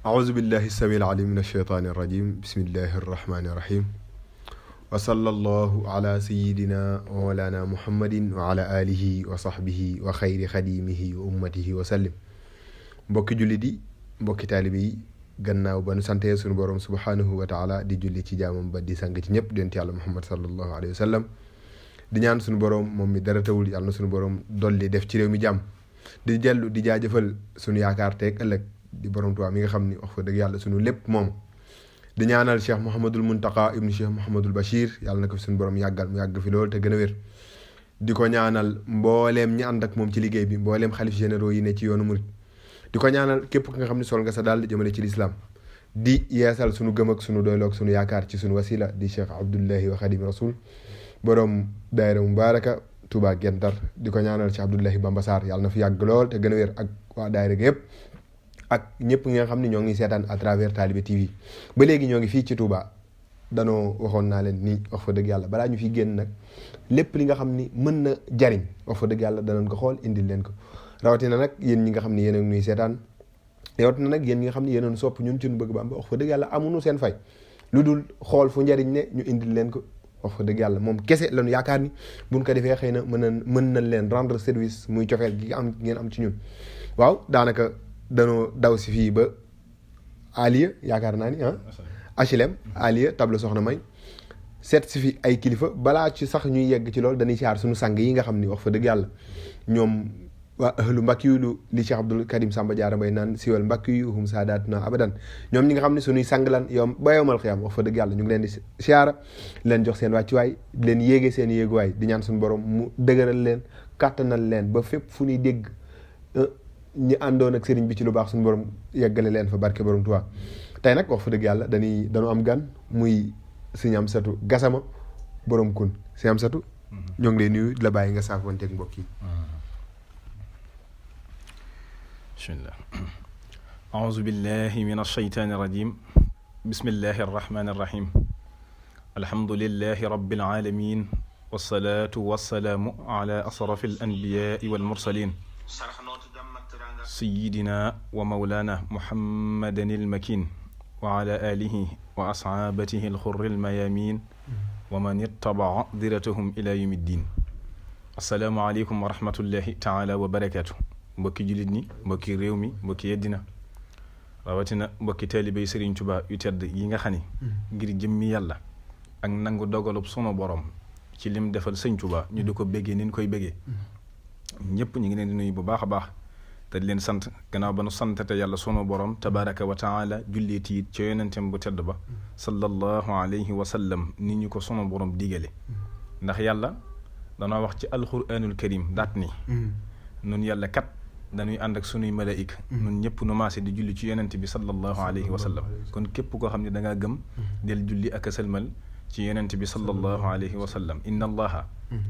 أعوذ بالله السميع العليم من الشيطان الرجيم بسم الله الرحمن الرحيم وصلى الله على سيدنا ومولانا محمد وعلى آله وصحبه وخير خديمه وأمته وسلم mbokki jullit yi mbokki taalibe yi gannaaw ba nu sante sunu borom subhanahu wa taala di julli ci jaamam ba di sang ci ñëpp dent yàlla Muhammad sallallahu alayhi wa sallam di ñaan sunu borom moom mi dara tawul yàlla na sunu borom dolli def ci réew mi jàmm di jellu di jaajëfal sunu yaakaar teeg ëllëg di borom Tuubaa mi nga xam ni wax fa dëgg yàlla sunu lépp moom di ñaanal Cheikh Mouhamadul Muntaqa ibnu Cheikh Mouhamadul Bachir yàlla na ko fi sunu borom yàggal mu yàgg fi lool te gën a wér di ko ñaanal mbooleem ñi ànd ak moom ci liggéey bi mbooleem xalif généraux yi ne ci yoonu murit di ko ñaanal képp ki nga xam ne sol nga sa daal jëmale ci lislaam di yeesal sunu gëm ak sunu doyloog sunu yaakaar ci sunu wasila di Cheikh Abdullahi wa Xadim Rasul borom daayira Mubaaraka Touba Gentar di ko ñaanal Cheikh Abdullahi Bamba Sarr yàlla na fi yàgg lool te gën a wér ak waa daayira gi yëpp ak ñëpp ñi nga xam ne ñoo ngi seetaan à travers Talibé TV ba léegi ñoo ngi fii ci Touba danoo waxoon naa leen nii wax fa dëgg yàlla balaa ñu fi génn nag lépp li nga xam ni mën na jariñ wax fa dëgg yàlla danañ ko xool indil leen ko rawatina nag yéen ñi nga xam ne yéen a ngi nuy seetaan rawatina nag yéen ñi nga xam ne yéen a sopp ñun ci nu bëgg Bamba wax fa dëgg yàlla amuñu seen fay lu dul xool fu njariñ ne ñu indil leen ko wax fa dëgg yàlla moom kese lañu yaakaar ni buñ ko defee xëy na mën nañ leen rendre service muy cofeel gi am ngeen am ci ñun waaw daanaka danoo daw si fii ba Aliya yaakaar naa ni HLM Aliya tableau soxna May seet si fi ay kilifa balaa ci sax ñuy yegg ci loolu dañuy siyaar suñu sang yi nga xam ni wax fa dëgg yàlla ñoom waa ahlu mbakki yu li Cheikh Abdul Karim Samba Diarra Mbaye naan siwal mbakki yu hum saadaatuna abadan ñoom ñi nga xam ne suñuy sang lan yow ba yowmal xiyaam wax fa dëgg yàlla ñu ngi leen di siyaara leen jox seen wàccuwaay di leen yéege seen yéeguwaay di ñaan suñu borom mu dëgëral leen kàttanal leen ba fépp fu ñuy dégg ñi àndoon ak sëriñ bi ci lu baax suñu borom yeggale leen fa barke borom Tuubaa tey nag wax fa dëgg yàlla dañu am gan muy Sëñ Amsatu Gassama borom kun Sëñ Amsatu ñoo ngi lay nuyu di la bàyyi nga saafonteeg mbokk yi bismillah aouzu billahi min alsheytaani irrajim bismillahi arrahmani irrahim alhamdulilahi rabbil alamin wasalaatu wasalaamu ala asrafi alanbiyai walmursalin sayidina wa maulana muhammadan almakin wa ala alihi wa asxaabatihi alxurri almayamin wa man ittabaa diratahum ila yawmi ddin assalaamu aleykum wa rahmatullahi taala wa barakatuh mbokki jullit ñi mbokki réew mi mbokki yeddina rawatina mbokki taalibey Sëriñ Tuubaa yu tedd yi nga xam ne ngir jëmmi yàlla ak nangu dogalub sunu borom ci lim defal Sëriñ Tuubaa ñu di ko béggee ni ñu koy béggee ñëpp ñu ngi leen di nuyu bu baax a baax te di leen sant gannaaw ba nu santate yàlla sunu borom tabaraka wa taala julleeti it ca yonenteem bu tedd ba sallallahu alayhi wa sallam ni ñu ko sunu borom digale ndax yàlla danoo wax ci alquranul karim daat ni nun yàlla kat dañuy ànd ak sunuy malaayika nun ñëpp nu maase di julli ci yonent bi sallallahu alayhi wa sallam kon képp koo xam ne da ngaa gëm del julli ak a salmal ci yonent bi sallallahu alayhi wa sallam inna allaha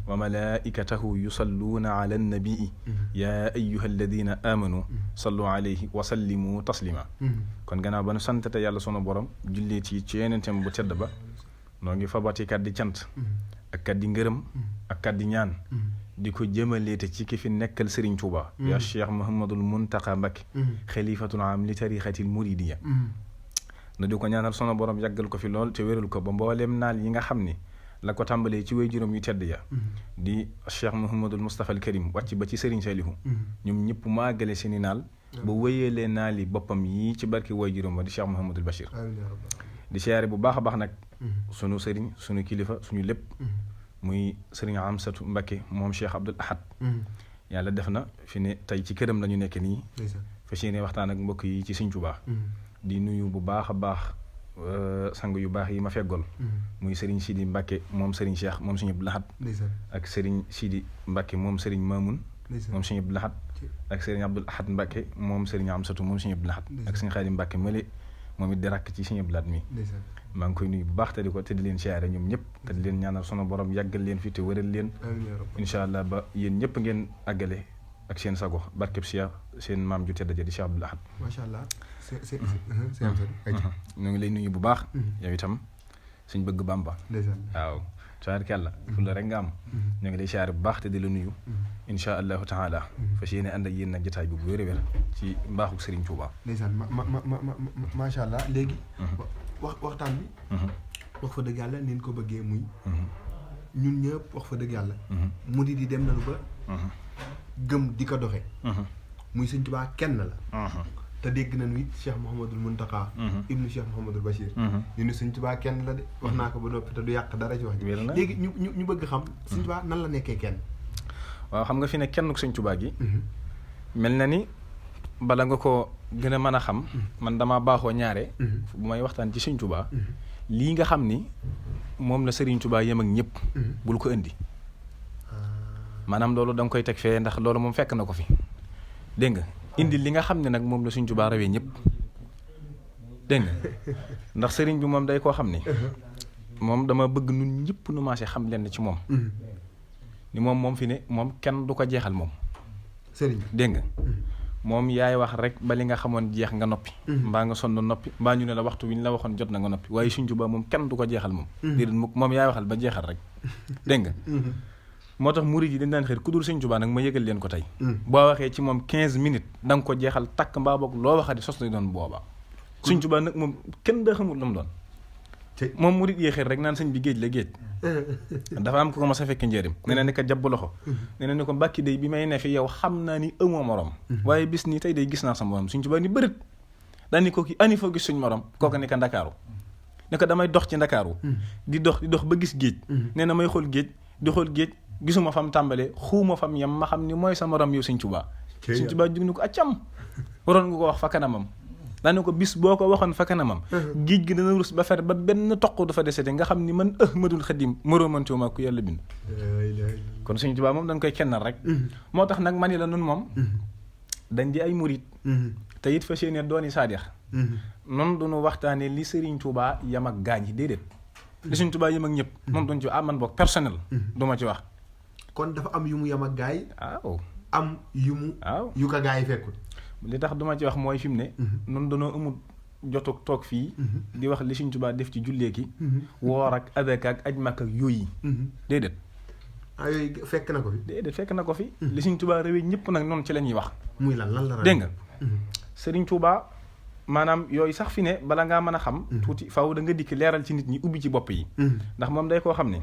wa malaikatahu yusalluuna ala annabii ya ayuha alladina amanu sallu alayhi wa sallimu taslima kon gannaaw ba nu santate yàlla sunu borom julli ci yonentam bu tedd ba noo ngi fabati kat di cant ak kat di ngërëm ak kat di ñaan di ko jëmaleete ci ki fi nekkal Serigne Touba ya Cheikh Mouhamadul Muntaqa Mbacké xalifatul am li tarixatil muridiya na di ko ñaanal sunu borom yàggal ko fi lool te wéral ko ba mbooleem naal yi nga xam ni la ko tàmbalee ci way juróom yu tedd ya di Cheikh Mouhamadul Moustapha al Karim wàcc ba ci Serigne Salihu ñoom ñëpp maagale seeni naal ba wéyelee naal yi boppam yi ci barki way juróom ba di Cheikh Mouhamadul Bachir di siyaare bu baax a baax nag sunu sëriñ sunu kilifa suñu lépp muy sëriñ Amsatu Mbacké moom Cheikh Abdoul Ahad yàlla def na fi ne tey ci këram la ñu nekk nii fa si ne waxtaan ak mbokk yi ci Sëriñ Tuubaa di nuyu bu baax a baax sang yu baax yi ma feggool muy sëriñ Sidi Mbacké moom sëriñ Cheikh moom Sëriñ Abdoul Ahad ak sëriñ Sidi Mbacké moom sëriñ Mamoun moom Sëriñ Abdoul Ahad ak sëriñ Abdoul Ahad Mbacké moom sëriñ Amsatu moom Sëriñ Abdoul Ahad ak sëriñ Xaadim Mbacké mali moom it di rakk ci Sëriñ Abdoul Ahad mi maa ngi koy nuyu bu baax te di leen siyaare ñoom ñëpp te di leen ñaanal sunu borom yàggal leen fi te wëral leen incha allah ba yéen ñëpp ngeen àggale ak seen sago barkeb Cheikh seen maam ju tedd ja di Cheikh Abdoul Ahad macha allah ñu ngi lay nuyu bu baax yow itam suñ bëgg Bamba waaw tabaarkalla fulla rek nga am ñu ngi lay siyaare bu baax te di la nuyu insha allahu taala fas yéene ànd ak yéen nag jotaay bi bu wér ci mbaaxu Serigne Touba. ndeysaan macha allah léegi waxtaan bi wax fa dëgg yàlla ni ko bëggee muy ñun ñëpp wax fa dëgg yàlla mu di dem nañu ba gëm di ko doxe muy Sëñ Tuubaa kenn la te dégg nañu it Cheikh Mouhamadul Mountakha ibnu Cheikh Mouhamadul Bachir ñu ne Sëñ Tuubaa kenn la de wax naa ko ba noppi te du yàq dara ci wax ji léegi ñu bëgg xam Sëñ Tuubaa nan la nekkee kenn. waaw xam nga fi ne kenn ku Sëñ Tuubaa gi mel na ni bala nga ko gën a mën a xam man dama baaxoo ñaare bu may waxtaan ci Sëñ Tuubaa lii nga xam ni moom la Serigne Touba yem ak ñëpp bul ko indi maanaam loolu da nga koy teg fee ndax loolu moom fekk na ko fi dégg nga indi li nga xam ne nag moom la Serigne Touba rawee ñëpp dégg nga ndax Serigne bi moom day koo xam ni moom dama bëgg nun ñëpp nu maase xam leen ci moom ni moom fi ne moom kenn du ko jeexal moom Serigne dégg nga moom yaay wax rek ba li nga xamoon jeex nga noppi mbaa nga sonn noppi mbaa ñu ne la waxtu wi ñu la waxoon jot na nga noppi waaye Sëñ Tuubaa moom kenn du ko jeexal moom déedéet moom yaay waxal ba jeexal rek dégg nga moo tax murid yi dañ daan xeet ku dul Sëñ Tuubaa nag ma yëgal leen ko tey boo waxee ci moom 15 minutes da nga ko jeexal takk mbaa boog loo waxati sos lay doon booba Sëñ Tuubaa nag moom kenn da xamul lu mu doon moom murid yee xeet rek naan sëñ bi géej la géej dafa am ko ko ma sa fekk njëriñ nee na ni ko jàpp loxo nee na ni ko mbàkki day bi may ne fi yow xam naa ni ëmmoo morom waaye bis nii tey day gis naa sa morom Sëñ Tuubaa ni bërët daal ni ko ki ani foo gis suñ morom kooku ni ko ndakaaru ne ko damay dox ci ndakaaru di dox ba gis géej nee na may xool géej di xool géej gisuma fam tàmbalee xuuma fam yem ma xam ni mooy sa morom yow Sëñ Tuubaa Sëñ Tuubaa jug ni ko accam waroon nga ko wax fa kanamam daane ko bis boo ko waxoon fa kanamam géej gi dana rus ba fer ba benn toq du fa desete nga xam ni man Ahmadul Xadim moroomantuma ku yàlla bind kon Sëñ Tuubaa moom dañ koy kennal rek moo tax nag ma ni la nun moom dañ di ay murit te it fa séenee dooni saadix noonu duñu waxtaane li Sëriñ Tuubaa yam ak gaañ yi déedéet li Sëñ Tuubaa yam ak ñëpp moom duñ ci man boog personnel du ma ci wax kon dafa am yu mu yam ak gaay waaw am yu mu yu ko gaay yi fekkul li tax duma ci wax mooy fi mu ne noonu dañoo amul jotu toog fii di wax li Sëñ Tuubaa def ci jullee ki woor ak adaka ak aj Makka ak yooyu déedéet yooyu fekk na ko fi déedéet fekk na ko fi li Sëñ Tuubaa réwee ñëpp nag noonu ci la ñuy wax muy lan la dégg nga Sëriñ Tuubaa maanaam yooyu sax fi ne bala ngaa mën a xam tuuti faaw da nga dikk leeral ci nit ñi ubbi ci bopp yi ndax moom day koo xam ne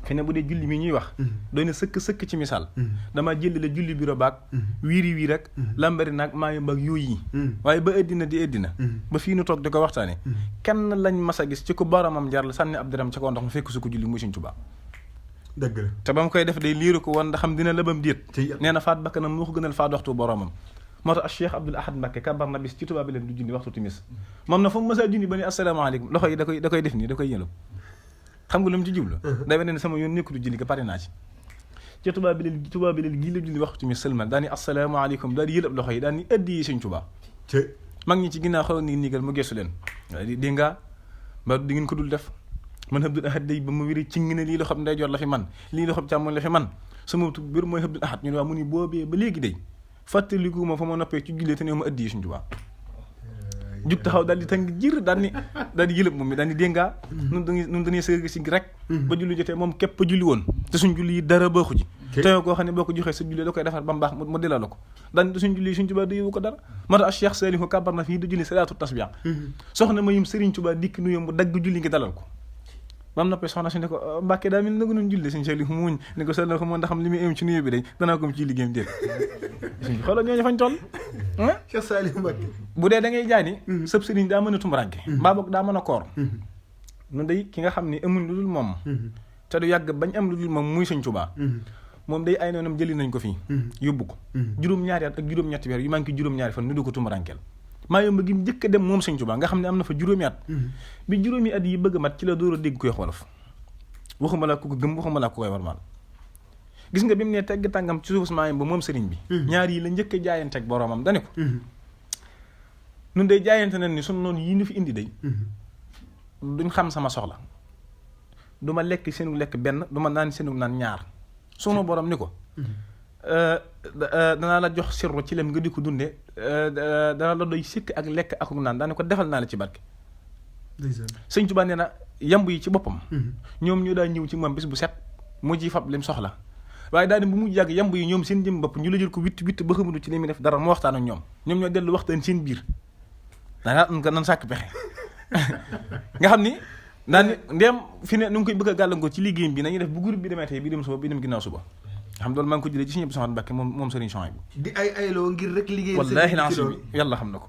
fi ne bu dee julli mi ñuy wax doy na sëkk ci misaal dama jëli la julli biro baag wiiri wii rek lambari naag maa ngi mbag yooyu yi waaye ba ëddina di ëddina ba fii nu toog di ko waxtaane kenn lañ mas a gis ci ko boromam jar la sànni ab diram ci ko ndox mu fekk su ko julli muy Sëñ Tuubaa dëgg la te ba mu koy def day liiru ko woon ndax xam dina labam déet nee na faat bakkanam moo ko gënal faat waxtu boromam moo tax Cheikh Abdoul Ahad Mbacké kabar na bis ci Tuubaa bi leen du junni waxtu timis moom na fu mu mës a junni ba ni asalaamaaleykum loxo yi da koy def nii da koy yëlëb xam nga lu mu ci jublu day wane ne sama yoon nekkul julli ga pare naa ci Tuubaa bi leen gii la julli waxtu timis sëlmal daal ni asalaamaaleykum daal di yëlëb loxo yi daal ni ëddi yi Sëñ Tuubaa mag ñi ci ginnaaw xaw ni nigal mu gestu leen di nga ba di ngeen ko dul def man Abdoul Ahad day ba ma wéri ci ngi ne lii loxob ndeyjoor la fi man lii loxob càmmoñ la fi man sama tu biir mooy Abdoul Ahad ñu ne waa mu ni boobee ba léegi day fàttaliku ma fa ma noppee ci jullee te ne ma ëddi yi Sëñ Tuubaa jug taxaw daal di tàng jir daal di yëlëb moom mi daal di déngaa nun dañuy sëgg si rek ba julli jotee moom képp julli woon te suñ julli yi dara baaxu ji te koo xam ne boo ko joxee sa julli da koy defar ba mu baax mu delloo la ko daal di suñ julli yi Sëñ Tuubaa doyewu ko dara moo tax Cheikh Saliou kabar na fii du julli salaatu tasbih soxna ma yum Sëriñ Tuubaa dikk nuyu mu dagg julli ngi dalal ko ba mu noppee soxna si ne ko Mbàkke daa mel ni nga doon julli Sëñ Saliou muñ ne ko sal ko moo ndax xam li muy am ci nuyu bi day danaa ko ci liggéeyam déet xoolal ñooñu fañ toll Cheikh Saliou Mbacké bu dee da ngay jaay ni sëb sëriñ daa mën a tumuraanke mbaa boog daa mën a koor nun day ki nga xam ne amuñ lu dul moom te du yàgg bañ am lu dul moom muy Sëñ Tuubaa moom day ay noonam jëli nañ ko fii yóbbu ko juróom-ñaari at ak juróom-ñetti weer yu manqué juróom-ñaari fan nu du ko tumuraankeel maa yomba gi mu njëkk a dem moom Sëñ Tuubaa nga xam ne am na fa juróomi at bi juróomi at yi bëgg a mat ci la door a dégg koy xolof waxuma laa ku ko gëm waxuma laa ku koy warmaal gis nga bi mu ne tegg tàngam ci suuf maa yomba moom sëriñ bi ñaar yi la njëkk a jaayanteeg boroomam dane ko nun day jaayante nañ ni sunu noonu yii nu fi indi day duñ xam sama soxla du ma lekk seenu lekk benn du ma naan seenu naan ñaar sunu borom ni ko danaa la jox sirru ci lem nga di ko dunde dana la doy sikk ak lekk ak naan daane ko defal naa la ci barke Sëñ Tuubaa nee na yamb yi ci boppam ñoom ñoo daa ñëw ci moom bis bu set mu ji fab lim soxla waaye daa dem bu mu yàgg yamb yi ñoom seen jëm bopp ñu la jël ko witt ba xamatu ci li muy def dara mu waxtaan ak ñoom ñoo dellu waxtaan seen biir dangaa nan sàkk pexe nga xam ni naan ndeem fi ne nu ngi koy bëgg a gàllankoor ci liggéeyam bi nañuy def bu groupe bi demee tey bi dem suba bi dem ginnaaw suba nga xam loolu maa ngi ko jëlee ci Sëriñ Abdou Samad Mbacké moom Sëriñ Souhaïbou bi di ay loo ngir rek liggéey wallaahi lancim bi yàlla xam na ko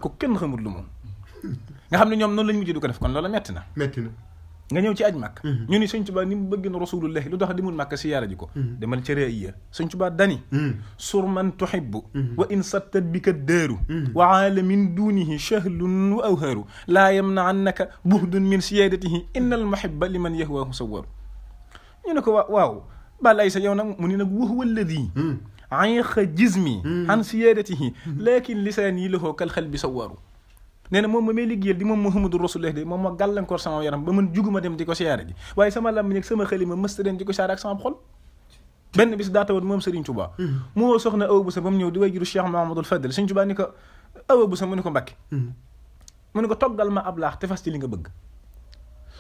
ko kenn xamul lu moom nga xam ne ñoom noonu lañ mujjee du ko def kon loola metti na nga ñëw ci aj màkk ñu ni Sëñ Tuubaa ni mu bëgg na rasulullahi lu tax dimul màkk si yaara ji ko demal ca iya Sëñ Tuubaa dani sur man tuhibbu wa in sattat bika dëeru wa aala min dunihi shahlun wa awhaaru laa yamnaannaka buhdun min siyaadatihi inna al muhibba liman yahwaahu sawwaru ñu ne ko waaw balay sa yow nag mu ni nag wa huwa alladi ayqa jismi an siyaadatihi lakin lisaani lahu kal xalbi sawwaru nee na moom ma may liggéeyal di moom Muhammadu Rasulullah de moom ma gàllankoor sama yaram ba man juguma dem di ko siyaare ji waaye sama làmmiñ ak sama xalima mësta dem di ko siyaare ak sama xol benn bis daa tawoon moom Serigne Touba moo soxna Awa Boussa ba mu ñëw di way juru Cheikh Mahamadul Fadel Serigne Touba ni ko Awa Boussa mu ni ko Mbacké mu ni ko toggal ma ab laax te fas ci li nga bëgg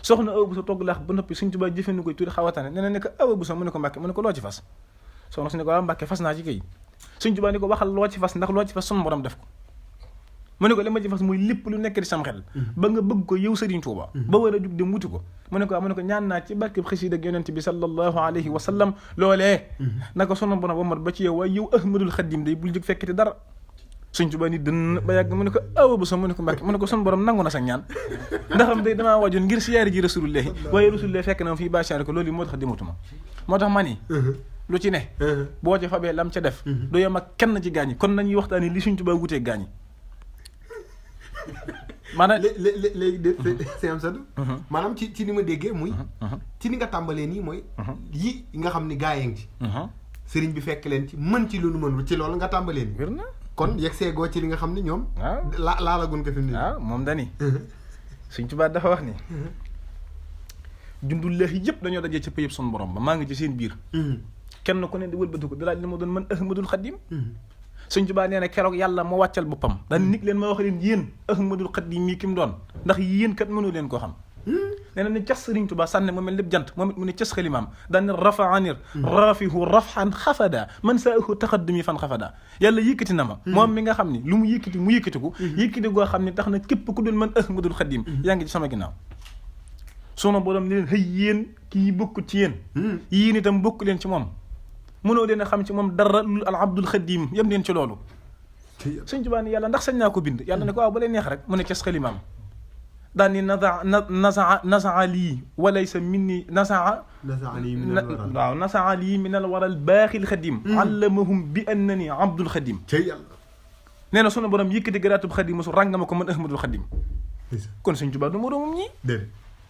soxna Awa Boussa togg laax ba noppi Serigne Touba jëfandikoo koy tuuti xawatane nee na ne ko Awa Boussa mu ni ko Mbacké mu ni ko loo ci fas soxna si ni ko waaw Mbacké fas naa ci kay Serigne Touba ni ko waxal loo ci fas ndax loo ci fas sunu borom def ko mu ne ko li ma ci fas muy lépp lu nekk di sam xel ba nga bëgg ko yow Serigne Touba ba war a jug dem wuti ko mu ne ko ñaan naa ci barkeb xasida ak yonent bi sallallahu alayhi wa sallam loolee naka sunu borom ba mat ba ci yow waaye yow Ahmadul Xadim day bul jóg fekkati dara Serigne Touba ni dënn ba yàgg mu ne ko Awa Boussa mu ne ko Mbacké mu ne ko sunu borom nangu na sa ñaan ndaxam day damaa wajoon ngir siyaari ji rasulullahi waaye rasulullahi fekk na fii bàccaari ko loolu moo tax dematuma moo tax ma ni lu ci ne boo ca fabee lam ca def doo yem ak kenn ci gaañi kon nañuy waxtaani li Serigne Touba wutee gaañi maanaam léegi de c'est am sadu maanaam ci ni ma déggee muy ci ni nga tàmbalee nii mooy yi nga xam ni gaa yi ngi ci sëriñ bi fekk leen ci mën ci lu nu mën ci loolu nga tàmbalee nii wér na kon yegg seegoo ci li nga xam ni ñoom laalagun ko fi mu ne waaw moom dani Sëriñ Tuubaa dafa wax ni jundullahi yëpp dañoo dajee ci pëyëb sun borom ba maa ngi ci seen biir kenn ku ne di wëlbatu ko dalaaj li ma doon man Ahmadul Xadim Sëñ Tuubaa nee na keroog yàlla moo wàccal boppam daan nit leen ma wax leen yéen Ahmadul Xadim mii ki mu doon ndax yéen kat mënu leen koo xam nee na ni cas Sëriñ Tuubaa sànne mu mel lépp jant moom it mu ne cas xalimaam daan ne rafaanir rafihu rafan xafada man saahu taxaddumi fan xafada yàlla yëkkati na ma moom mi nga xam ni lu mu yëkkatiku yëkkati goo xam ne tax na képp ku dul man Ahmadul Xadim yaa ngi ci sama ginnaaw sunu borom ni leen xëy yéen kii bokk ci yéen yéen itam bokk leen ci moom mënoo leen a xam ci moom dara lu al abdul xadim yem leen ci loolu Sëñ Tuubaa ni yàlla ndax sañ naa ko bind yàlla ne ko waaw ba lay neex rek mu ne cas xalimaam daan ni nasaa lii walaysa minni nasaa lii min al waral baaxil xadim allamahum bi annani abdul xadim nee na sunu borom yëkkati garaatub xadim mosu ràngama ko man ahmadul xadim kon Sëñ Tuubaa du moroomam ñii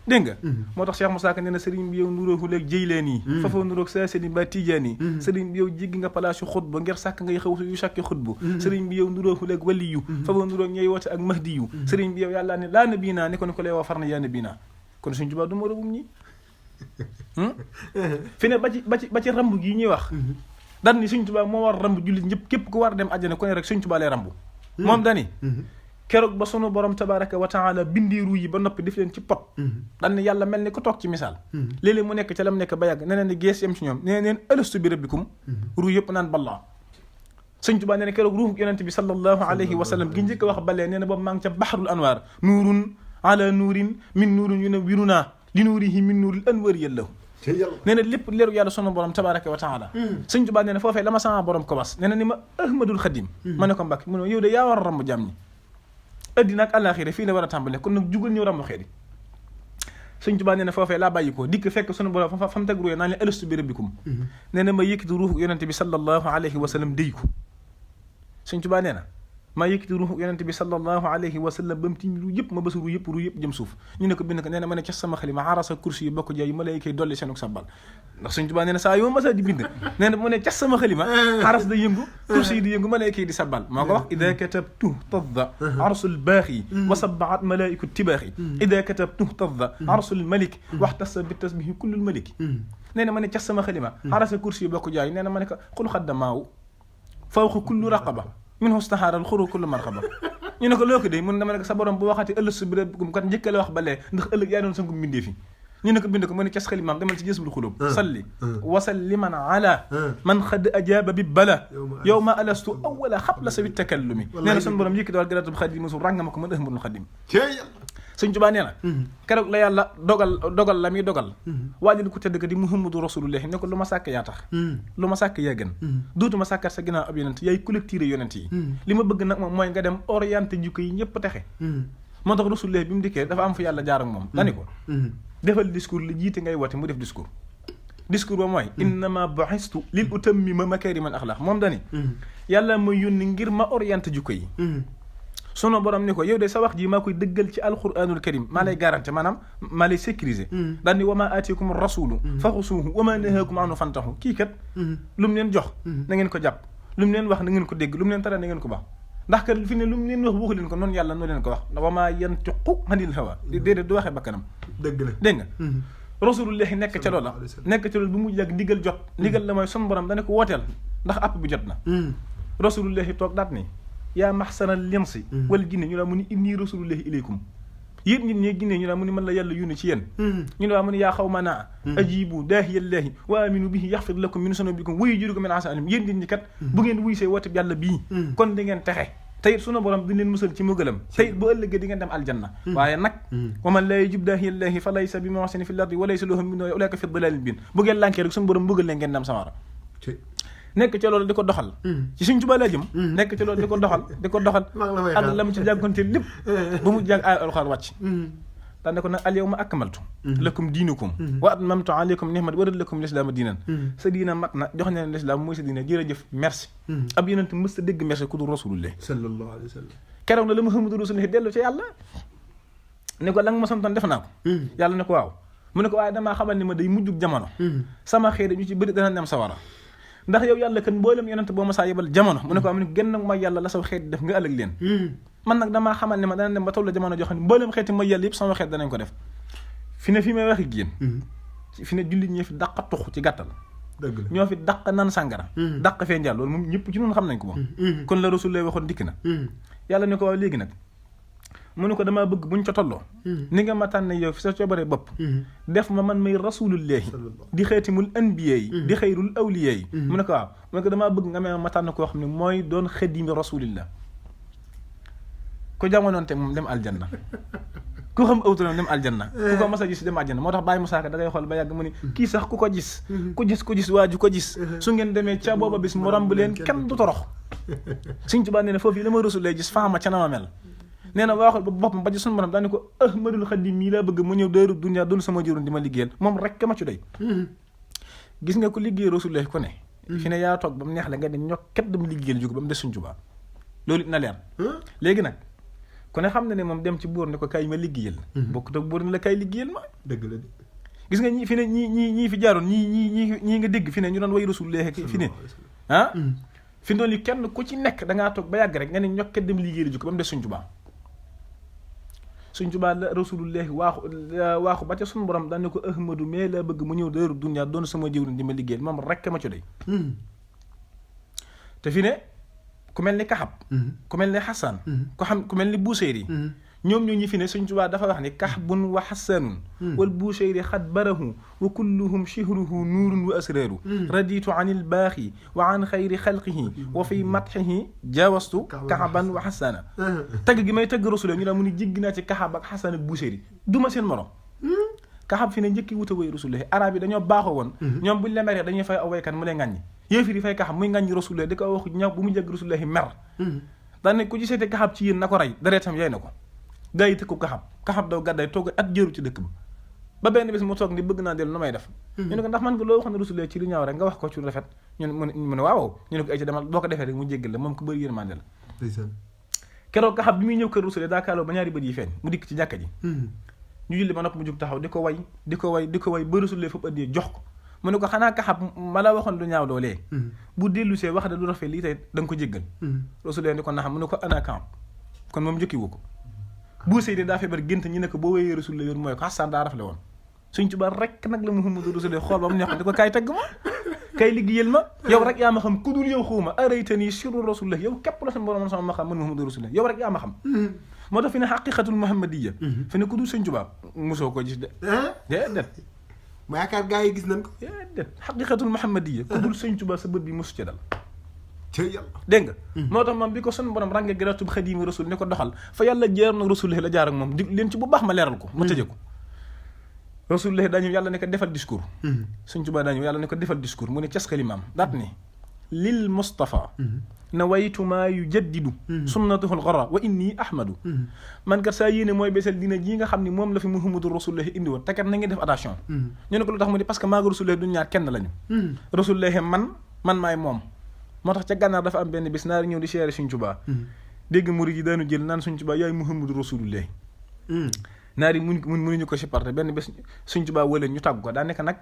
dégg nga moo tax Cheikh Moussa Ka nee na sëriñ bi yow nuróohu leeg Jeylaani fafa nuróog Saasani ba Tijaani sëriñ bi yow jéggi nga palaasu xutba ngir sàkk ngay xew yu sàkki xutbu sëriñ bi yow nuróohu leeg waliyu fafa nuróog ñey woote ak mahdiyu sëriñ bi yow yàllaa ne laa nabiinaa ni ko lay woo far na yaa nabiinaa kon Sëñ Tuubaa du moroomam ñi fi ne ba ci ramb gi ñuy wax dan ni Sëñ Tuubaa moo war ramb jullit ñëpp képp ku war dem àjjana ku ne rek Sëñ Tuubaa lay ramb moom dani keroog ba sunu borom tabaraka wa taala bindi ruu yi ba noppi def leen ci pot daan ne yàlla mel ni ko toog ci misaal léeg-léeg mu nekk ca la mu nekk ba yàgg neneen ni gees yem ci ñoom nee neen alastu bi rabbikum ruu yëpp naan ballaa Sëñ Tuubaa nee na keroog ruuxu yonente bi sallallahu alayhi wa sallam gi njëkk a wax balee nee na boobu maa ngi ca baxrul anwaar nuurun ala nuurin min nuurin yu ne wirunaa li nuurihi min nuuril anwaar yàllahu nee na lépp leeru yàlla sunu borom tabaraka wa taala Sëñ Tuubaa nee na foofee la ma sama borom ko bas nee na ni ma Ahmadul Xadim ma ne ko Mbàkke mu ne yow de yaa war a ramb jàmm ñi addina ak àllaaxira fii la war a tàmbale kon nag jugal ñëw rambu xeet yi Sëñ Tuubaa nee na foofee laa bàyyi ko dikk fekk sunu borom fa mu teg ruuye naan leen alastu bi rabbikum nee na ma yëkkati ruuxu yonente bi sallallahu alayhi wa sallam déy ko Sëñ Tuubaa nee na maa yëkkati ruuxu yonente bi sallallahu alayhi wa sallam ba mu tiim ru yëpp ma bës ru yëpp jëm suuf ñu ne ko bind ko nee na ma ne ca sama xalima arasa kursi yi bokk jaay yu ma lay koy dolli seenuk sabbal ndax Sëñ Tuubaa nee na saa yoo ma sa di bind nee na mu ne ca sama xalima aras da yëngu kursi yi di yëngu ma lay koy di sabbal maa ko wax ida katabtu tadda arsul baaxi wa sabbaat malaiku tibaaxi ida katabtu tadda arsul malik waxtasa bi tasbihi kullul maliki nee na ma ne ca sama xalima arasa kursi yi bokk jaay nee na ma ne ko xul xaddamaaw fawqa kullu raqaba min hustahaaral xuru kullu marxaba ñu ne ko loo ko dee mun dama ne ko sa borom bu waxati ëllëg su bire kat njëkk la wax ba lee ndax ëllëg yaa doon sangu mbindee fi ñu ne ko bind ko mu ne cas xalimaam demal ci Jazbul Xuluub salli wasalliman ala man xad ajaaba bi bala yow ma alastu awala xabla sa wi takallumi nee na suñu borom yëkkati wal garatul xadim su ràngama ko mën ahmadul xadim Sëñ Tuubaa nee na keroog la yàlla dogal la muy dogal waajal ko tedd ko di Muhammadu Rasulullahi ne ko lu ma sàkk yaa tax lu ma sàkk yaa gën dootuma sàkkat sa ginnaaw ab yonent yaay collecté yonent yi li ma bëgg nag moom mooy nga dem orienté jikko yi ñëpp texe moo tax Rasulullahi bi mu dikkee dafa am fu yàlla jaar ak moom dani ko defal discours li jiite ngay woote mu def discours ba mooy innama bu'istu lil utammima makaarimal axlaaq moom dani yàlla ma yónni ngir ma orienté jikko yi sunu borom ni ko yow de sa wax ji maa koy dëggal ci alquranul karim maa lay garanté maanaam maa lay sécuriser daal ni wa maa aatikum rasulu faxusuuhu wa maa nahaakum anhu fantahu kii kat lu mu leen jox na ngeen ko jàpp lu mu leen wax na ngeen ko dégg lu mu leen tere na ngeen ko baax ndax kat fi ne lu mu leen wax waxu leen ko noonu yàlla noo leen ko wax wa maa yantiqu anil hawa déedéet du waxee bakkanam dëgg la dégg nga rasulullahi nekk ca loola bu mu yàgg ndigal jot ndigal la mooy sunu borom dana ko wooteel ndax app bi jot na rasulullahi toog daat ni yaa maxsanal linsi wal jinne ñu laa mu ni inni rasulullahi ilaykum yéen nit ñi ginne ñu laa mu ni man la yàlla yónni ci yéen ñu ne waa mu ni yaa xawmanaa ajibu daahiyallahi wa aminu bihi yaxfir lakum min sunubikum wa yujirkum min asalim yéen nit ñi kat bu ngeen wuy see woote yàlla bii kon di ngeen texe teyit sunu borom di leen musal ci mugalam teyit bu ëllëgee di ngeen dem aljanna waaye nag wa man laa yujib daahiyallahi fa laysa bi muhsinin fi lardi wa laysa lahu min ulaika fi dalalin bin bu ngeen lànkee rek sunu borom mbugal leen ngeen dem samara nekk ca loolu di ko doxal ci Sëñ Tuubaa laa jëm nekk ca loolu di ko doxal ak la mu ci jànkonte lépp ba mu jàng ay alxuraan wàcc daan ne ko nag al yawma akmaltu lakum diinukum wa atmamtu alaykum ni'mati wa raditu lakum lislaama diinan sa diina mat na jox ne lislaam mooy sa diina jërëjëf merci ab yonent mës ta dégg merci ku dul rasulullah sallallahu alayhi wa sallam keroog na la Muhammadu rasulullah dellu ci yàlla ne ko la nga ma santoon def naa ko yàlla ne ko waaw mu ne ko waaye damaa xamal ni ma day mujjug jamono sama xeet ñu ci bëri dana dem sawara ndax yow yàlla kan mboolem yonent boo ma saa yebal jamono mu ne ko am ne genn mooy yàlla la saw xeet def nga ëllëg leen man nag damaa xamal ne ma dana dem ba toll jamono joo xam ne mboolem xeeti mooy yàlla yëpp sama xeet danañ ko def fi may waxi génn fi ne jullit ñi fi dàq tux ci gàttal dëgg la ñoo fi dàq naan sàngara dàq fee njaal loolu moom ñëpp ci noonu xam nañ ko moom kon la rasul lay waxoon dikk na yàlla ne ko waaw léegi nag mu ne ko damaa bëgg buñ ca tolloo ni nga ma tànn yow fi sa coobare bopp def ma man may rasulullahi di xeetimul anbiya yi di xayrul awliya yi mu ne ko waaw mu ne ko damaa bëgg nga ma tànn koo xam ne mooy doon xadimi rasulillah ku jamonoonte moom dem aljanna ku xam awturam dem aljanna ku ko mas a gis dem aljanna moo tax Baye Moussa Ka da ngay xool ba yàgg mu ni kii sax ku ko gis waaju ko gis su ngeen demee ca booba bis mu ramb leen kenn du torox Sëñ Tuubaa nee na foofu yi la ma rasulullah gis faama ca na ma mel nee na waaxul ba boppam ba ci sunu borom daane ko ahmadul xadim mii laa bëgg mu ñëw daaru dunya doon sama jëruñ di ma liggéeyal moom rek ma ci doy gis nga ko liggéey rasulullah ku ne fi ne yaa toog ba mu neex la nga ne ñokket dem liggéeyal jóg ba mu des Sëñ Tuubaa loolu it na leer léegi nag ku ne xam na ne moom dem ci buur ne ko kaay ma liggéeyal bokkut ak buur ne la kaay liggéeyal ma dëgg la gis nga ñi fi ne ñii fi jaaroon ñii nga dégg fi ne ñu doon way rasulullah fi ne fi doon li kenn ku ci nekk da ngaa toog ba yàgg rek nga ne ñokket dem liggéeyal jóg ba mu des Sëñ Tuubaa Sëñ Tuubaa la rasulullahi waaxu ba ca sunu borom daan ne ko ahmadu mais laa bëgg mu ñëw daaru dunya doon sama jëwriñ di ma liggéeyal moom rekk ma ci doy te fi ne ku mel ni Kaxab ku mel ni Xasan ku mel ni Buseyri ñoom ñoo ñi fi ne Sëñ Tuubaa dafa wax ni Kaxbun wa Xasanun wal Buseyri xad barahu wa kulluhum shihruhu nuurun wa asraru raditu an il baaxi wa an xayri xalqihi wa fi matxihi jawastu Kaxaban wa Xasana tagg gi may tagg Rasul ñu la mu ni jéggi naa ci Kaxab ak Xasan ak Buseyri duma seen morom Kaxab fi ne njëkki wuta way Rasulullah arab yi dañoo baaxoo woon ñoom buñ la meree dañuy fay aw waykat mu lay ŋàññi yéefir yi fay Kaxab muy ŋàññi Rasulullah di ko wax ñaw bu mu jégg Rasulullah mer daan ne ku ci seete Kaxab ci yéen na ko rey deretam yay na ko gaa yi tëkku Kaxab daw gàdday toog at jëru ci dëkk ba benn bés mu toog ni bëgg naa dellu nu may def ñu ne ko ndax man nga loo waxoon ne Rasulullah ci lu ñaaw rek nga wax ko ci lu rafet mu ne waaw ñu ne ko ay ci demal boo ko defee rek mu jéggal la moom ko bëri yërmande la keroog Kaxab bi muy ñëw kër Rasulullah daa kaaloo ba ñaari bët yi feeñ mu dikk ci jàkka ji ñu julli ba nopp mu jug taxaw di ko way ba Rasulullah foofu addiyee jox ko mu ne ko xanaa Kaxab ma la waxoon lu ñaaw loolee bu dellu see wax da lu rafet lii tey da nga ko jéggal Rasulullah ni ko naxam mu ne ko ana Kaxab kon moom jokki wu ko Buseyri daa feebar gént ñi ne ko boo wéyee Rasulullah yoon mooy ko Xasan daa rafle woon Sëñ Tuubaa rek nag la Muhammadu Rasulullah xool ba mu neex ko di ko kaay tagg ma kay liggéeyal ma yow rek yaa ma xam ku dul yow xawma araytani sirru rasulillah yow képp la sama borom sama ma xam man Muhammadu rasulillah yow rek yaa ma xam moo tax fi ne xaqiqatul muhammadiyya fi ne ku dul sëñ Tuubaa mosoo ko gis de déedéet ma yaakaar gaa yi gis nañ ko déedéet xaqiqatul muhammadiyya ku dul sëñ Tuubaa sa bët bi mosu ci dal ci yàlla dégg nga moo tax moom bi ko sun borom range gratub xadimi rasul ne ko doxal fa yàlla jaar na rasulillah la jaar ak moom dig leen ci bu baax ma leeral ko ma tëje ko rasulillah daa ñëw yàlla ne ko defal discours sëñ Tuubaa daa ñëw yàlla ne ko defal discours mu ne cas xalimaam daat ni lil Mustafa nawaytu maa yujaddidu sunnatahul ghara wa inni ahmadu man kat saa yéene mooy beesal dina ji nga xam ni moom la fi Muhammadu rasulillah indi woon te kat na ngeen def attention ñu ne ko lu tax mu ni parce que maaga rasulillah du ñaar kenn lañu rasulillah man maay moom moo tax ca gànnaar dafa am benn bis naari ñëw di seere Sëñ Tuubaa dégg murid yi daanu jël naan Sëñ Tuubaa yaay Muhammadu rasulillah naari mënuñu ko supporté benn bés Sëñ Tuubaa wala ñu tàgg ko daa nekk nag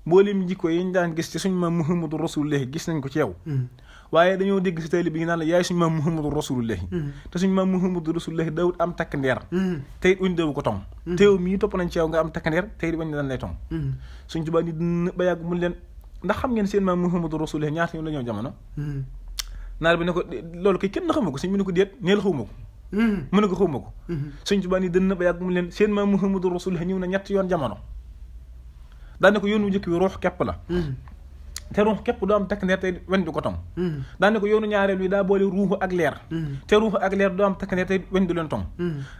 mboolem jikko yi ñu daan gis ci suñu maam Muhammadu rasulillah gis nañ ko ci yow waaye dañoo dégg si taalibe bi naan la yaay suñu maam Muhammadu rasulillah te suñu maam Muhammadu rasulillah daawut am takk ndeer te it uñ dawu ko tong teew mii topp nañ ci yow nga am takk ndeer te it wañ dañ lay tong Sëñ Tuubaa ni dina ba yàgg mun leen ndax xam ngeen seen maam Muhammadu rasulillah ñaata yoon la ñëw jamono naar bi ne ko loolu kay kenn xamu ko sëñ bi ne ko déet neel xawma ko mu ne ko xawma ko Sëñ Tuubaa ni dina ba yàgg mun leen seen maam Muhammadu rasulillah ñëw na ñetti yoon jamono daane ko yoonu njëkk bi ruux képp la te ruux képp doo am takk ndeer te weñ du ko tong daane ko yoonu ñaareel bi daa boole ruuxu ak leer te ruuxu ak leer doo am takk ndeer te weñ du leen tong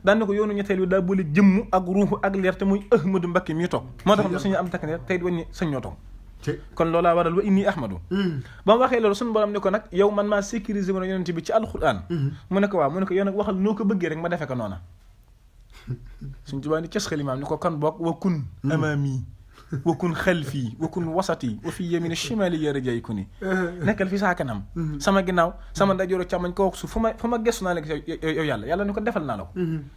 daane ko yoonu ñetteel bi daa boole jëmm ak ruuxu ak leer te muy Ahmadu Mbakke mii toog moo tax suñu am takk ndeer te weñ sañ ñoo tong kon loolaa waral wa inni ahmadu ba mu waxee loolu suñu borom ne ko nag yow man maa sécuriser woon yonent bi ci alquran mu ne ko waaw mu ne ko yow nag waxal noo ko bëggee rek ma defe ko noona Sëñ Tuubaa ni ces xalimaam ni ko kan bokk wa kun amaami wa kun xalfii wa kun wasati wa fi yamini shimali ya rajay ku ni nekkal fi saa kanam sama ginnaaw sama ndeyjoor càmmoñ ko wax su fu ma gestu naa léegi yow yàlla ni ko defal naa la ko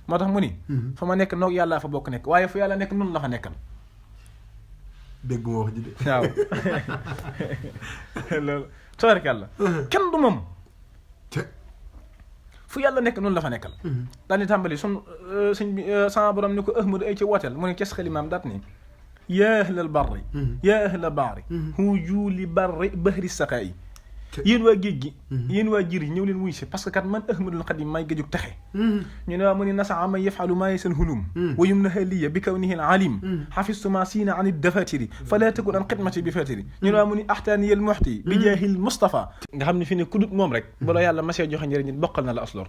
moo tax mu ni fa ma nekk noog yàllaa fa bokk nekk waaye fu yàlla nekk noonu la fa nekkal dégg ma wax ji de waaw loolu tabaaraka yàlla kenn du moom fu yàlla nekk noonu la fa nekkal daal di tàmbali sun sëñ bi sama borom ni ko Ahmadu ay ci wooteel mu ne ces xalimaam daat ni yaa ahlal barri yaa ahla barri hujuuli barri bahri saqaayi yéen waa géej gi yéen waa jir yi ñëw leen wuy si parce que kat man Ahmadul Xadim may géejug texe ñu ne waa mu ne nasaa man yafalu maa yasal hulum wa yumnaha liya bi kawnihi al alim xafistu ma siina an dafatiri fala takun an xidmati bi fatiri ñu ne waa mu ne axtaani al muxti bi jaahil Mustafa nga xam ne fi ne ku dut moom rek bala yàlla masee joxe njëriñ bokkal na la aslor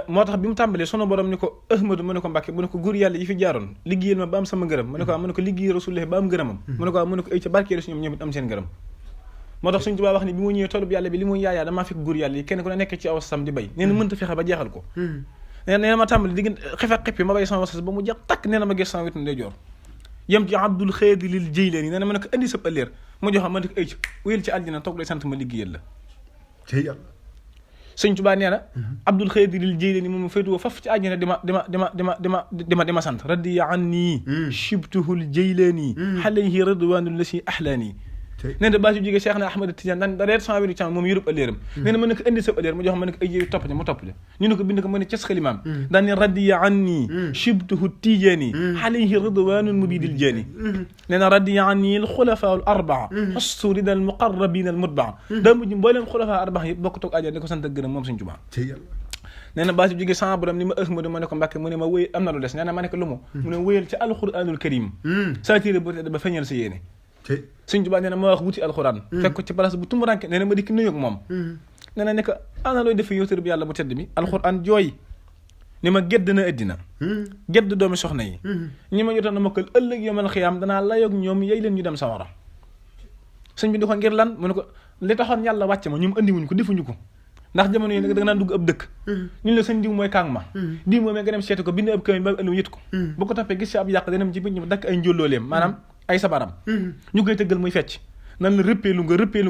moo tax bi mu tàmbalee sunu borom ni ko Ahmadu mu ne ko Mbàkke mu ne ko góor yàlla yi fi jaaroon liggéeyal ma ba am sama ngërëm mu ne ko mu ne ko liggéeyal Rasulullah ba am ngërëmam mu ne ko mu ne ko ay ca barkeelu si ñoom it am seen ngërëm moo tax Sëñ Tuubaa wax ni bi mu ñëwee toolub yàlla bi li muy yaayaa damaa fekk góor yàlla yi kenn ku ne nekk ci aw sam di bay nee na mënta fexe ba jeexal ko nee na ma tàmbali diggante xefe xippi ma bay sama wasas ba mu jeex takk nee na ma gis sama wetu ndey joor yem ci Abdul Xaadir Jeylaani nee na ma ne ko indi sab ëlleer mu jox ma ne ko ay wéyal ci àddina toog lay sant ma liggéeyal la Sëñ Tuubaa nee na Abdul Xaadir Jeylaani moom féetuwoo faf ci àddina di ma sant radiya anni shibtuhul Jeylaani alayhi ridwaanul lasi ahlaani nee na baa si jógee Cheikh na Ahmad Tidiane daan da reet sama wéru càmm moom yërub ëlleeram nee na mën na ko indi sa ëlleer mu jox ma ne ko ay jëri topp mu topp ñu ne ko bind ko mën ne ces xalimaam daan ne radiya anni shibtuhu Tijaani alayhi ridwaanul mubidil jaani nee na radiya anni al xulafaa al arbaa xustu rida al muqarrabin al mutbaa daa mujj mbooleem xulafaa arbaa yëpp bokk toog àjjana di ko sant ak gërëm moom Sëñ Tuubaa nee na baa si jógee sama borom ni ma Ahmadu ma ne ko Mbàkke mu ne ma wéy am na lu des nee na ma ne ko lu mu ne wéyal ci alquranul karim saa téere bu tedd ba feeñal sa yéene Sëñ Tuubaa nee na ma wax wuti alxuraan fekk ko ci place bu tumuranke nee na ma dikk nuyoog moom nee na ne ko ana looy def yow tër bi yàlla bu tedd bi alxuraan jooy ni ma gedd na ëddina gedd doomi soxna yi ñi ma jotoon na mokkal ëllëg yomal xiyaam danaa layoog ñoom yey leen ñu dem sawara sëñ bi di ko ngir lan mu ne ko li taxoon yàlla wàcce ma ñoom andiwuñ ko defuñu ko ndax jamono yi da nga naan dugg ab dëkk ñu la sëñ diw mooy kaang ma diw moom nga dem seeti ko bind ab kaamil ba ëllëg yët ko bu ko toppee gis si ab yàq danam ci biñ dakk ay njóllooleem maanaam ay sabaram ñu koy tëggal muy fecc nan la rëppeelu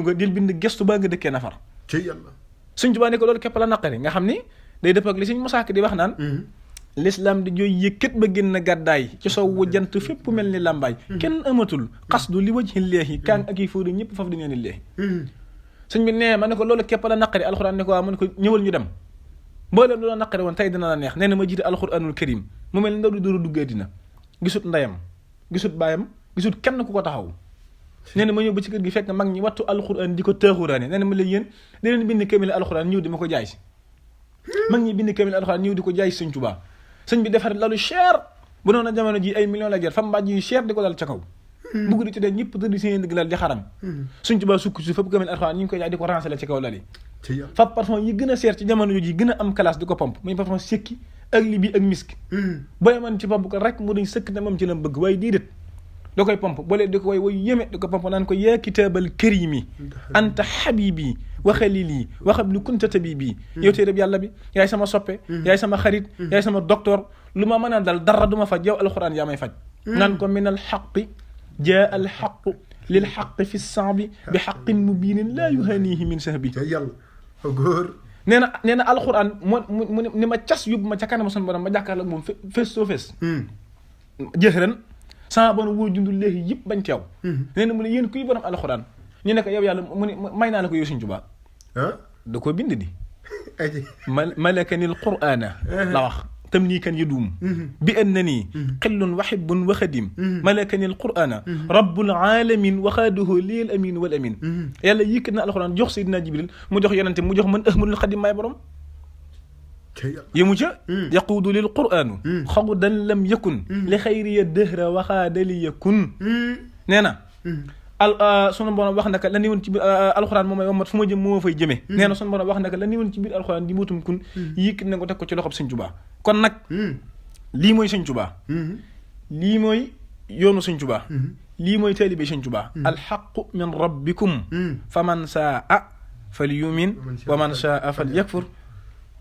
nga del bind gestu baa nga dëkkee nafar ci yàlla Sëñ Tuubaa ne ko loolu képp la naqari nga xam ni day dëpp ak li Sëñ Musaa Ka di wax naan l'islam di jooy yëkkat ba génn gàddaay ci sowwu jant fépp mel ni làmbaay kenn amatul xasdu li wajhi leexi kaan ak yi fóori ñëpp faf di neen leexi sëñ bi nee ma ne ko loolu képp la naqari alxuraan ne ko waaw mu ne ko ñëwal ñu dem mbooleem loolu naqari woon tey dina la neex nee na ma jiite alxuraanul karim mu mel ni ndaw di dóoru duggee dina gisut ndeyam gisut baayam gisut kenn ku ko taxaw nee na ma ñëw ba ci kër gi fekk mag ñi wattu alxuraan di ko taaxuraane nee na ma leen yéen di leen bind kamil alxuraan ñëw di ma ko jaay si mag ñi bind kamil alxuraan ñëw di ko jaay si sëñ Tuubaa sëñ bi defar lalu cher bu noonu jamono ji ay millions la jar fa mbàjj yu cher di ko dal ca kaw bugg di ci dee ñëpp tëdd seen digg lal di xaram sëñ Tuubaa sukk si fab kamil alxuraan ñu ngi koy jaay di ko rancé ci kaw lal yi fab parfum yi gën a cher ci jamono ji gën a am classe di ko pompe muy parfum sekki ak li bi ak misk booy man ci pompe ko rek mu dañ sëkk ne moom ci la bëgg waaye déedéet da koy pompe boole di ko way yéme di ko pompe naan ko yaa kitaabal karimi anta habibi wa xalili wa qabli kunta tabibi yow téereb yàlla bi yaay sama soppe yaay sama xarit yaay sama docteur lu ma mën a dal dara du ma faj yow alxuraan yaa may faj naan ko min al xaqi jaa al xaqu lil xaqi fi saabi bi xaqin mubinin laa yuhanihi min sahbi yàlla góor nee na alxuraan mu ni ma cas yóbbu ma ca kanam son borom ma jàkkaarloo ak moom face to face jëxëran sama bon woo jundul léegi yëpp bañ teew nee na mu ne yéen kuy borom alxuraan ñu ne ko yow yàlla mu ne may naa la ko yow Sëñ Tuubaa da ko bind di malakanil qur'ana la wax tam nii kan yadum bi annani xillun wa hibbun wa xadim malakanil qur'ana rabbul alamin waxaaduhu liyal amin wal amin yàlla yëkkat na alxuraan jox Seydina Jibril mu jox yonente mu jox man ahmadul xadim maay borom yëmu ca yaquudu lil qur'anu xawdan lam yakun li xayriya dëhra waxaadali yakun nee na sunu borom wax naka la ni woon ci biir alxuraan moom may wamat fu ma jëm moo fay jëmee nee na sunu borom wax naka la ni woon ci biir alxuraan di muutum kun yëkkat na ko teg ko ci loxob Sëñ Tuubaa kon nag lii mooy Sëñ Tuubaa lii mooy yoonu Sëñ Tuubaa lii mooy taalibe Sëñ Tuubaa alxaqu min rabbikum fa man saa falyumin wa man saa falyakfur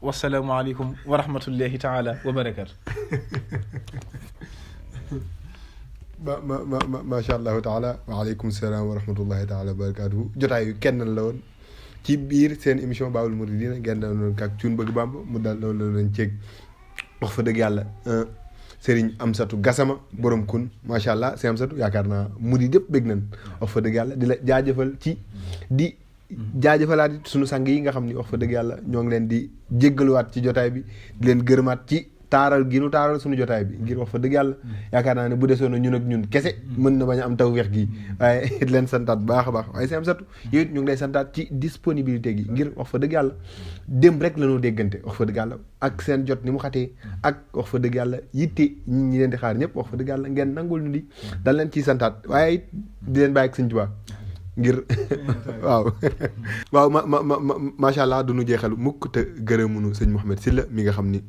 wassalaamu aleykum wa rahmatullahi taala wa barakaatu macha allahu taala waaleykum salaam wa rahmatullahi taala wa barakaatu jotaayu kenn la woon ci biir seen émission Baabul Muridiina ngeen doon kak Cuun Bëgg Bàmba mu dal loolu lañ ceeg wax fa dëgg yàlla Serigne Amsatou Gassama borom kun macha allah Serigne Amsatou yaakaar naa murid yëpp bëgg nañ wax fa dëgg yàlla di la jaajëfal ci di jaajëfalaat it sunu sang yi nga xam ni wax fa dëgg yàlla ñoo ngi leen di jéggaluwaat ci jotaay bi di leen gërëmaat ci taaral gi nu taaral sunu jotaay bi ngir wax fa dëgg yàlla yaakaar naa ne bu desoon ñun ak ñun kese mën na bañ a am tawfeex gi waaye it leen santaat baax a baax waaye Serigne Amsatou yow it ñu ngi lay santaat ci disponibilité gi ngir wax fa dëgg yàlla démb rek la noo déggante wax fa dëgg yàlla ak seen jot ni mu xatee ak wax fa dëgg yàlla yitte ñi leen di xaar ñëpp wax fa dëgg yàlla ngeen nangul ñu di dal leen ciy santaat waaye it di leen bàyyi ak Sëñ Tuubaa ngir waaw macha allah du nu jeexal mukk te gërëmunu sëñ Mouhamed Sylla mi nga xam ni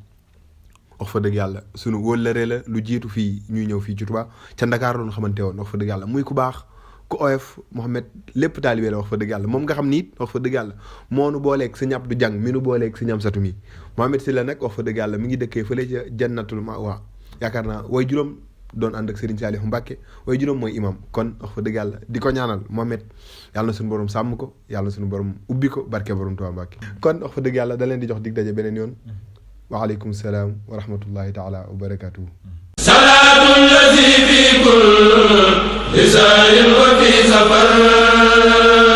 wax fa dëgg yàlla sunu wóllëre la lu jiitu fii ñuy ñëw fii ci Touba ca Ndakaar doon xamante woon wax fa dëgg yàlla muy ku baax ku oyof Mouhamed lépp taalibe la wax fa dëgg yàlla moom nga xam ni it wax fa dëgg yàlla moo nu booleeg sëñ Abdou Diang mi nu booleeg sëñ Amsatou mi Mouhamed Sylla nag wax fa dëgg yàlla mi ngi dëkkee fële ca Jannatul Ma'wa yaakaar naa way juróom doon ànd ak Serigne Saliou Mbacke way juróom mooy imam kon wax fa dëgg yàlla di ko ñaanal Mohamed yàlla na suñu borom sàmm ko yàlla na suñu borom ubbi ko barke borom Tuubaa Mbacke kon wax fa dëgg yàlla da leen di jox dig daje beneen yoon waaleykum salaam wa rahmatullahi taala wa barakatuhu salaatu allazi fi kulli saarin wa fi safar